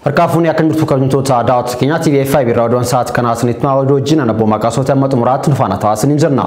Harkaafuun akka jirtu kabajamtoota daawwattoota keenyaa TV5 irraa oduun sa'aati kanaa isinitti maa oduu wajjin ana Abboomaa Qaasota amma xumuraatti nu faana ta'aa isiniin jenna.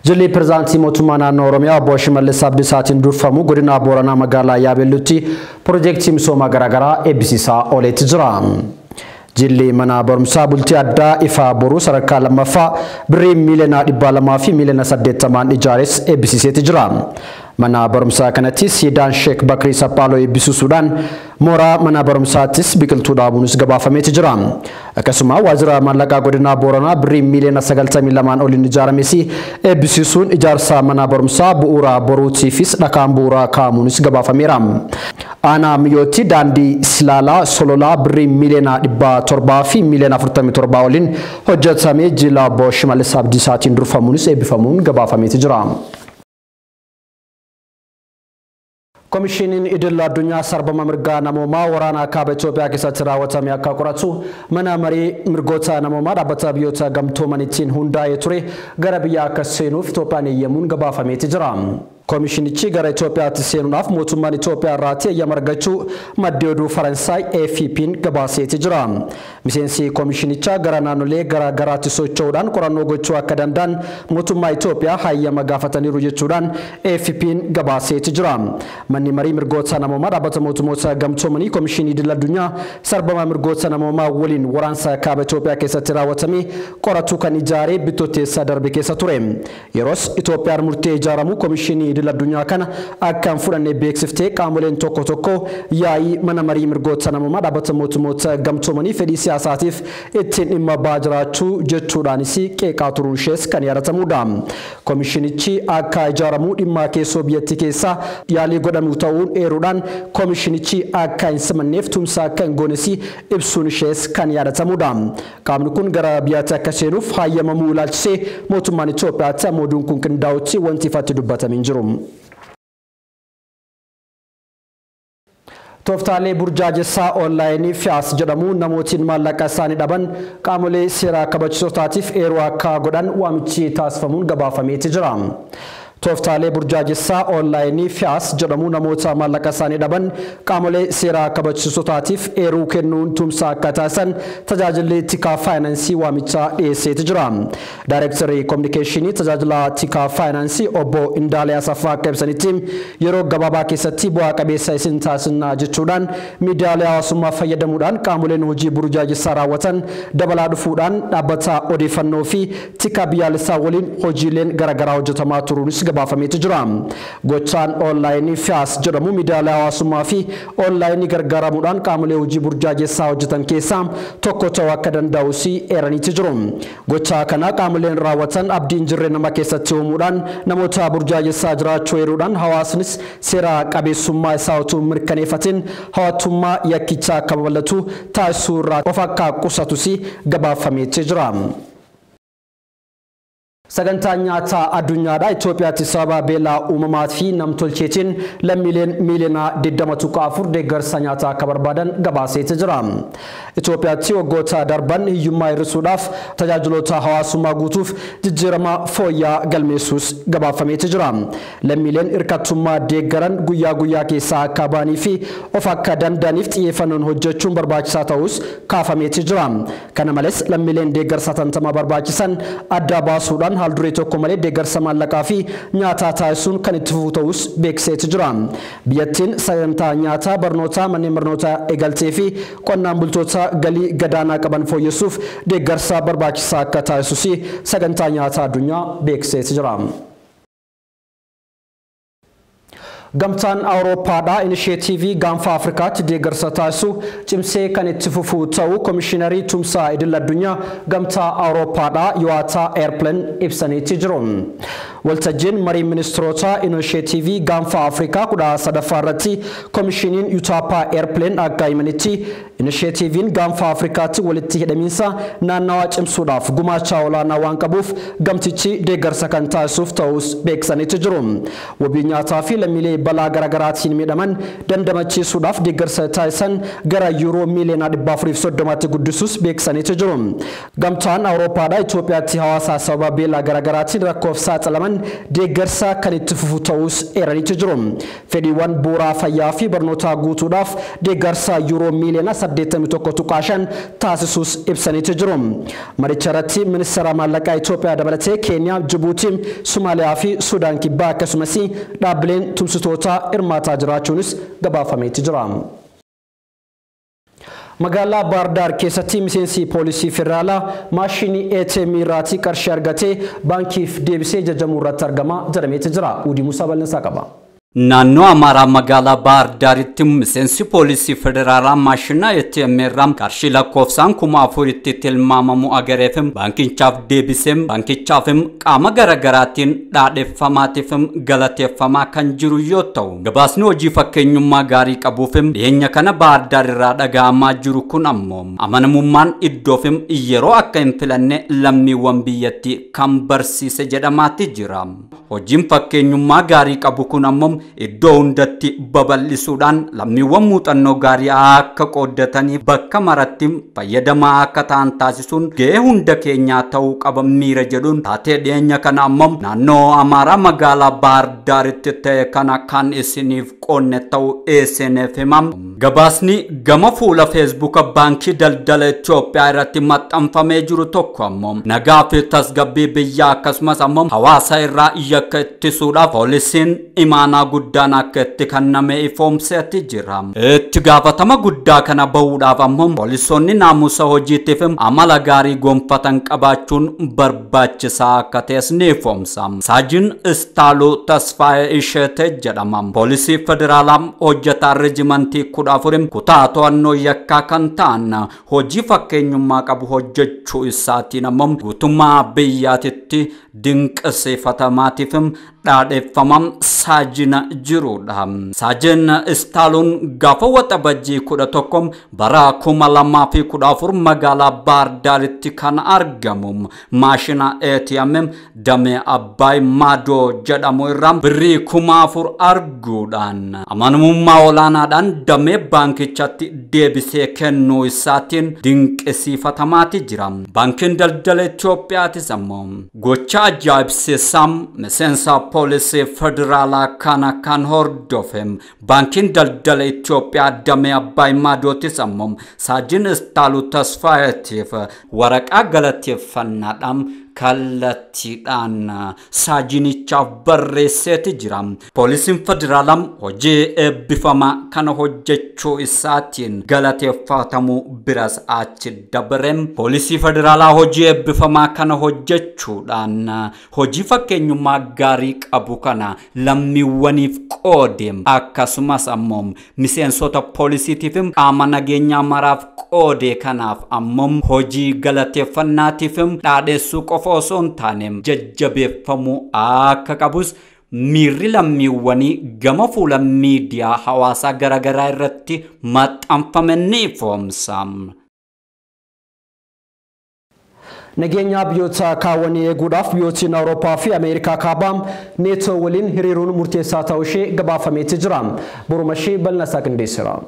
Jilli pirezidaantii mootummaa naannoo Oromiyaa obbo Shimallis Abdiisaatiin durfamu godina Booranaa magaalaa Yaabeelluutti piroojeektii misoomaa garaagaraa eebbisiisaa ooleetti jira. Jilli mana barumsaa bultii addaa ifa boruu sadarkaa lammaffaa birrii miiliyoona 200 fi miiliyoona 80 ijaares eebbisiiseeti jira. Mana barumsaa kanatti siidaan Sheek Bakrii Saphaaloo eebbisiisuudhaan mooraa mana barumsaattis biqiltuu dhaabuunis gabaafameeti jira. Akkasuma waajjira maallaqaa godina Booranaa birrii miiliyoona 92 oliin ijaarames eebbisiisuun ijaarsa mana barumsaa bu'uura boruutiifis dhakaan bu'uuraa kaa'amuunis gabaafameera. Aanaa Miyyootti daandii Silaalaa Sololaa birrii miiliyoona 700 fi miiliyoona 47 oliin hojjetamee jila obbo Shimallis Abdiisaatiin durfamuunis eebbifamuun gabaafameeti jira. Komishiniin idil addunyaa sarbama mirgaa namoomaa waraana kaaba Itoophiyaa keessatti raawwatame akka qoratu mana marii mirgoota namoomaa dhaabbata biyyoota gamtoomaniitiin hundaa'ee ture gara biyya akka seenuuf Itoophiyaan eeyyamuun gabaafameeti jira. Komishinichi gara Itoophiyaatti seenuudhaaf mootummaan Itoophiyaa irraatti eeyyama argachuu maddi oduu Faransaay AFP'n gabaaseeti jira. Miseensi komishinichaa gara naannolee garaa garaatti socho'uudhaan qorannoo gochuu akka danda'an mootummaa Itoophiyaa hayyama gaafataniiru jechuudhaan AFP'n gabaaseeti jira. Manni marii mirgoota namoomaa dhaabbata mootummoota gamtoomanii komishinii idil addunyaa sarbama mirgoota namoomaa waliin waraansa kaaba Itoophiyaa keessatti raawwatame qoratu kan ijaaree bittootteessa darbe keessa ture. Yeroos Itoophiyaan murtee ijaaramuu komishinii idil addunyaa kana akka hin fudhanne beeksiftee qaamoleen tokko tokko yaa'ii mana marii mirgoota namoomaa dhaabbata mootummoota gamtoomanii fedhii siyaasaatiif ittiin dhimma ba'aa jiraachuu jechuudhaanis qeeqaa turuun ishees kan yaadatamudha. Komishinichi akka ijaaramuu dhimma keessoo biyyattii keessaa yaalii godhamu ta'uun eeruudhaan komishinichi akka hin simanneef tumsa akka hin goones ibsuun ishees kan yaadatamudha. Qaamni kun gara biyyaatti akka seenuuf hayyamamuu ilaalchisee mootummaan Itoophiyaatti amma oduun kun qindaa'utti wanti ifatti dubbatame hin jiru. Tooftaalee burjaajessaa onlaayinii Fiyaas jedhamu namootiin maallaqa isaanii dhaban qaamolee seeraa kabachiisotaatiif eeruu akka godhan waamichi taasifamuun gabaafameeti jira. Tooftaalee burjaajessaa onlaayinii Fiyaas jedhamu namoota maallaqa isaanii dhaban qaamolee seeraa kabachiisotaatiif eeruu kennuun tumsa akka taasisan tajaajilli tikaa faayinaansii waamichaa dhiyeesseeti jira. Daayirektarii kominikeeshinii tajaajila tikaa faayinaansii obbo Indaalee Asaffaa akka ibsanitti yeroo gabaabaa keessatti bu'aa qabeessa isin taasisna jechuudhaan miidiyaalee hawaasummaa fayyadamuudhaan qaamoleen hojii burjaajessaa raawwatan dabalaa dhufuudhaan dhaabbata odeeffannoo fi tikaa biyyaalessaa waliin hojiileen garaagaraa hojjetamaa turuunis gabaafameeti jira. Gochaan onlaayinii Fiyaas jedhamu miidiyaalee hawaasummaa fi onlaayinii gargaaramuudhaan qaamolee hojii burjaajessaa hojjetan keessaa tokko ta'uu akka danda'us eeraniiti jiru. Gochaa kana qaamoleen raawwatan abdii hin jirre nama keessatti uumuudhaan namoota burjaajessaa jiraachuu eeruudhaan hawaasnis seera qabeessummaa isaa utuu mirkaneeffatin hawwatummaa yakkichaa akka babal'atu taasisuu irraa of akka qusatus gabaafameeti jira. Sagantaa nyaataa addunyaadhaa Itoophiyaatti sababa beelaa uumamaa fi namtolcheetiin lammiileen miiliyoona 20.4 deeggarsa nyaataa akka barbaadan gabaaseeti jira. Itoophiyaatti waggoota darban hiyyummaa hir'isuudhaaf tajaajiloota hawaasummaa guutuuf jijjiirama fooyya'aa galmeessuus gabaafameeti jira. Lammiileen hirkattummaa deeggaran guyyaa guyyaa keessaa akka ba'anii fi of akka danda'aniif xiyyeeffannoon hojjechuun barbaachisaa ta'us kaafameeti jira. Kana malees lammiileen deeggarsa tantamaa barbaachisan adda baasuudhaan haal duree tokko malee deeggarsa maallaqaa fi nyaataa taasisuun kan itti fufu ta'us beeksiseeti jira. Biyyattiin sagantaa nyaataa barnootaa manneen barnootaa eegaltee fi qonnaan bultoota galii gadaanaa qaban fooyyessuuf deeggarsa barbaachisaa akka taasisus sagantaa nyaataa addunyaa beeksiseeti jira. Gamtaan Awurooppaadhaa inisheetiivii gaanfa Afrikaatti deeggarsa taasisu cimsee kan itti fufu ta'uu komishiinarii tumsaa idil addunyaa gamtaa Awurooppaadhaa Yo'aataa Eerpileen ibsaniiti jiru. Waltajjiin marii ministeerota inisheetiivii gaanfa Afrikaa 13ffaa irratti komishiniin Yutaappaa Eerpileen akka himanitti inisheetiiviin gaanfa Afrikaatti walitti hidhamiinsa naannawaa cimsuudhaaf gumaacha olaanaa waan qabuuf gamtichi deeggarsa kan taasisuuf ta'us beeksisaniiti jiru. Wabii nyaataa fi lammiilee balaa garaagaraatiin miidhaman dandamachiisuudhaaf deeggarsa taasisan gara yuuroo miiliyoona 430tti guddisuus beeksisaniiti jiru. Gamtaan Awurooppaadhaa Itoophiyaatti hawaasa sababa beelaa garaagaraatiin rakkoof saaxilaman miidhaman deeggarsa kan itti fufu ta'us eeraniitu jiru. Fedhiiwwan bu'uuraa fayyaa fi barnootaa guutuudhaaf deeggarsa yuuroo miiliyoona 81.5 taasisuus ibsaniitu jiru. Maricha irratti ministeera maallaqaa Itoophiyaa dabalatee Keeniyaa, Jibuutii, Somaaliyaa fi Sudaan Kibbaa akkasumas dhaabbileen tumsitootaa hirmaataa jiraachuunis gabaafameeti jira. Magaalaa Baardaar keessatti miseensi poolisii federaalaa maashinii ATM irraatii qarshii argatee baankiif deebisee jajamuu irratti argama jedhameeti jira. Udii Musaa bal'insaa qaba. Naannoo Amaaraa magaalaa Baahir Daaritti miseensi poolisii federaalaa maashina ATM irraa qarshii lakkoofsaan 4000tti tilmaamamu agareefim baankichaaf deebiseem baankichaafim qaama garaagaraatiin dhaadheffamaatiifim galateeffamaa kan jiru yoo ta'u gabaasni hojii fakkeenyummaa gaarii qabuufim dhiyeenya kana Baahir Daar irraa dhaga'amaa jiru kun ammoo amanamummaan iddoofim yeroo akka hin filanne lammiiwwan biyyattii kan barsiise jedhamaatti jira. Hojiin fakkeenyummaa gaarii qabu kun ammoo iddoo hundatti babal'isuudhaan lammiiwwan muuxannoo gaarii akka qooddatanii bakka maratti fayyadamaa akka ta'an taasisuun gahee hunda keenyaa ta'uu qaba miira jedhuun taatee dhiyeenya kana ammoo naannoo Amaaraa magaalaa Baahir Daaritti ta'e kana kan isiniif qoonne ta'uu isiniif himam. Gabaasni gama fuula Feesbuuka baankii daldala Itoophiyaa irratti maxxanfamee jiru tokko ammoo nagaa fi tasgabbii biyyaa akkasumas ammoo hawaasa irraa yakka ittisuudhaaf poolisiin imaanaa guddaan akka itti kenname ifoomseeti jira. Itti gaafatama guddaa kana bahuudhaaf ammoo poolisoonni naamusa hojiitiif amala gaarii gonfatan qabaachuun barbaachisaa akka ta'es ni ifoomsa. Saajin Istaaluu Tasfaayee Isheete jedhama. Poolisii federaalaa hojjetaa reejimantii 14 kutaa to'annoo yakkaa kan ta'an hojii fakkeenyummaa qabu hojjechuu isaatiin ammoo guutummaa biyyaatitti dinqisiifatamaatiif dhaadheffamam saajina jirudha. Saajin Istaaluun gaafa waxabajjii 11 bara 2014 magaalaa Baahir Daaritti kan argamu maashina ATM damee Abbaay Maadoo jedhamu irraa birrii 4000 arguudhaan amanamummaa olaanaadhaan damee baankichatti deebisee kennuu isaatiin dinqisiifatamaati jira. Baankiin daldala Itoophiyaatis ammoo gocha ajaa'ibsiisaa miseensa poolisii federaalaa kana kan hordofe baankiin daldala Itoophiyaa damee Abbaay Maadootis ammoo Saajin Istaaluu Tasfaayeetiif waraqaa galateeffannaadhaan kallattiidhaan saajinichaaf barreesseeti jira. Poolisiin federaalaa hojii eebbifamaa kana hojjechuu isaatiin galateeffatamuu biras achi dabre. Poolisii federaalaa hojii eebbifamaa kana hojjechuudhaan hojii fakkeenyummaa gaarii qabu kana lammiiwwaniif qoode akkasumas ammoo miseensota poolisiitiif qaama nageenyaa maraaf qoode kanaaf ammoo hojii galateeffannaatiif dhaadheessuu qofa osoo hin taane jajjabeeffamuu akka qabus miirri lammiiwwanii gama fuula miidiyaa hawaasaa garaagaraa irratti maxxanfame ni ifoomsa. Nageenya biyyoota kaawwanii eeguudhaaf biyyootni Awurooppaa fi Ameerikaa kaabaa neetoo waliin hiriiruun murteessaa ta'uu ishee gabaafameeti jira. Boruma ishee bal'ina isaa qindeessira.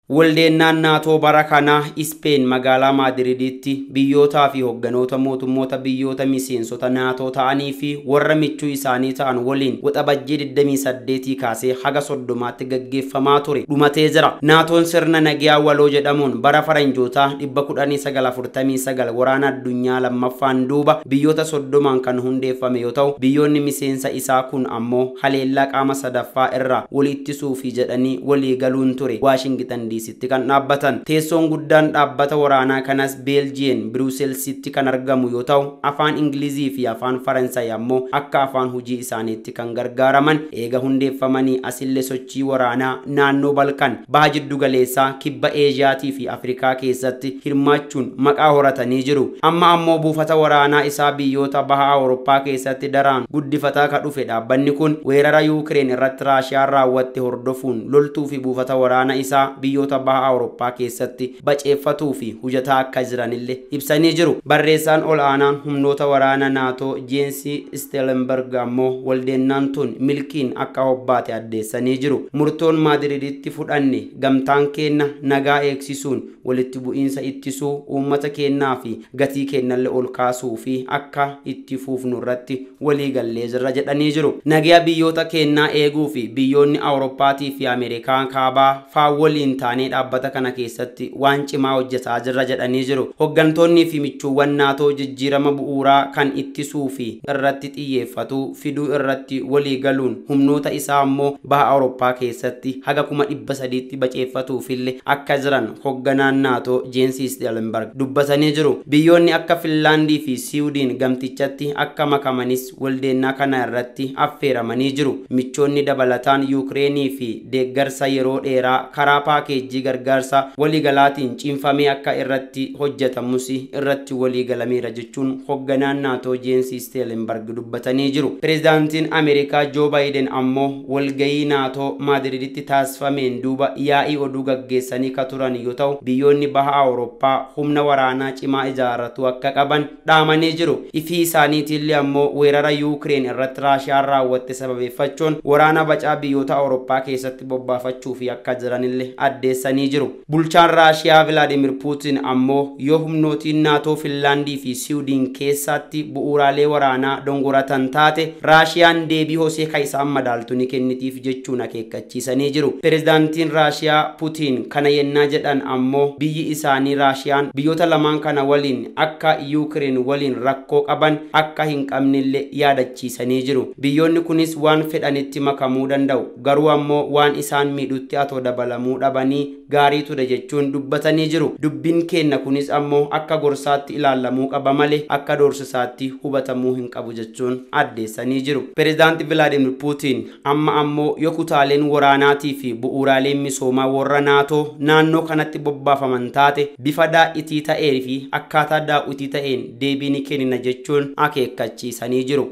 Waldeennaan naatoo bara kanaa Ispeen magaalaa Maadiriiditti biyyootaa fi hogganoota mootummoota biyyoota miseensota naatoo ta'anii fi warra michuu isaanii ta'an waliin waxabajjii 28 kaasee haga 30tti gaggeeffamaa ture dhumatee jira. Naatoon sirna nagaa waloo jedhamuun bara faranjootaa 1949 waraana addunyaa lammaffaan duuba biyyoota 30 kan hundeeffame yoo ta'u biyyoonni miseensa isaa kun ammoo haleellaa qaama sadaffaa irraa wal ittisuufi jedhanii walii galuun ture Waashingitan sitti kan dhaabbatan. Teessoon guddaan dhaabbata waraanaa kanas Beeljiyen Biruuselsitti kan argamu yoo ta'u afaan Ingilizii fi afaan Faransaay ammoo akka afaan hojii isaaniitti kan gargaaraman. Eega hundeeffamanii asillee sochii waraanaa naannoo Balkan, baha jiddu galeessaa, kibba Eeziyaatii fi Afrikaa keessatti hirmaachuun maqaa horatanii jiru. Amma ammoo buufata waraanaa isaa biyyoota baha Awurooppaa keessatti daraan guddifataa kan dhufe dhaabbanni kun weerara Yuukireen irratti Raashiyaan raawwatte hordofuun loltuu fi buufata waraanaa isaa biyyoota biyyoota baha Awurooppaa keessatti baceeffatuu fi hojjetaa akka jiranillee ibsanii jiru. Barreessaan ol aanaan humnoota waraana naatoo Jeensi Steelenberg ammoo waldeennaan tun milkiin akka hobbaate addeessanii jiru. Murtoon Maadiriditti fudhanne gamtaan keenna nagaa eegsisuun walitti bu'iinsa ittisuu uummata keennaa fi gatii keennallee ol kaasuu fi akka itti fuufnu irratti walii gallee jirra jedhanii jiru. Nagaa biyyoota keennaa eeguu fi biyyoonni Awurooppaatii fi Ameerikaa kaabaa faa waliin taanee dhaabbata kana keessatti waan cimaa hojjetaa jirra jedhanii jiru. Hoggantoonni fi michuuwwan naatoo jijjiirama bu'uuraa kan ittisuu fi irratti xiyyeeffatu fiduu irratti walii galuun humnoota isaa ammoo baha Awurooppaa keessatti haga 300,000tti baceeffatuufillee akka jiran hogganaan naatoo Jeensi Steelenberg dubbatanii jiru. Biyyoonni akka Finlaandii fi Siwiidin gamtichatti akka makamanis waldeennaa kana irratti affeeramanii jiru. Michoonni dabalataan Yuukireenii fi deeggarsa yeroo dheeraa karaa paakeejii gargaarsa waliigalaatiin cimfamee akka irratti hojjetamus irratti waliigalameera jechuun hogganaan naatoo Jeensi Steelenberg dubbatanii jiru. Pireezidaantiin Ameerikaa Joo Baayiden ammoo walgayii naatoo Maadiriditti taasifameen duuba yaa'ii oduu gaggeessanii ka turan yoo ta'u biyyoonni baha Awurooppaa humna waraanaa cimaa ijaarratu akka qaban dhaamanii jiru. Ifii isaaniitillee ammoo weerara Yuukireen irratti Raashiyaan raawwatte sababeeffachuun waraana bacaa biyyoota Awurooppaa keessatti bobbaafachuu fi akka jiranillee addeessanii jiru. Bulchaan Raashiyaa Vilaadimir Puutin ammoo yoo humnootiin naatoo Finlaandii fi Siwiidin keessatti bu'uuraalee waraanaa dongoratan taate Raashiyaan deebii hosee ka isaan madaaltu ni kennitiif jechuun akeekkachiisanii jiru. Pireezidaantiin Raashiyaa Puutin kana yennaa jedhan ammoo biyyi isaanii Raashiyaan biyyoota lamaan kana waliin akka Yuukireen waliin rakkoo qaban akka hin qabnellee yaadachiisanii jiru. Biyyoonni kunis waan fedhanitti makamuu danda'u garuu ammoo waan isaan miidhutti atoo dabalamuu dhabanii gaarii ture jechuun dubbatanii jiru. Dubbiin keenna kunis ammoo akka gorsaatti ilaalamuu qaba malee akka doorsisaatti hubatamuu hin qabu jechuun addeessanii jiru. Pireezidaanti Vilaadimir Puutin amma ammoo yoo kutaaleen waraanaatii fi bu'uuraaleen misoomaa warra naatoo naannoo kanatti bobbaafaman taate bifa daa'itii ta'ee fi akkaataa daawwitii ta'een deebii ni kennina jechuun akeekkachiisanii jiru.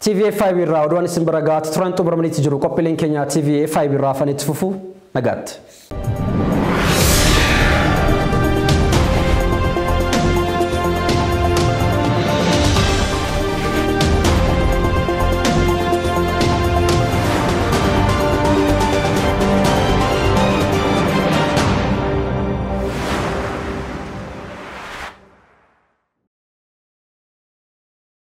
TVA5 irraa oduun isin bira gahaa turan xumuramaniitti jiru. Qophiileen keenya TVA5 irraa hafanitti fufu nagaatti.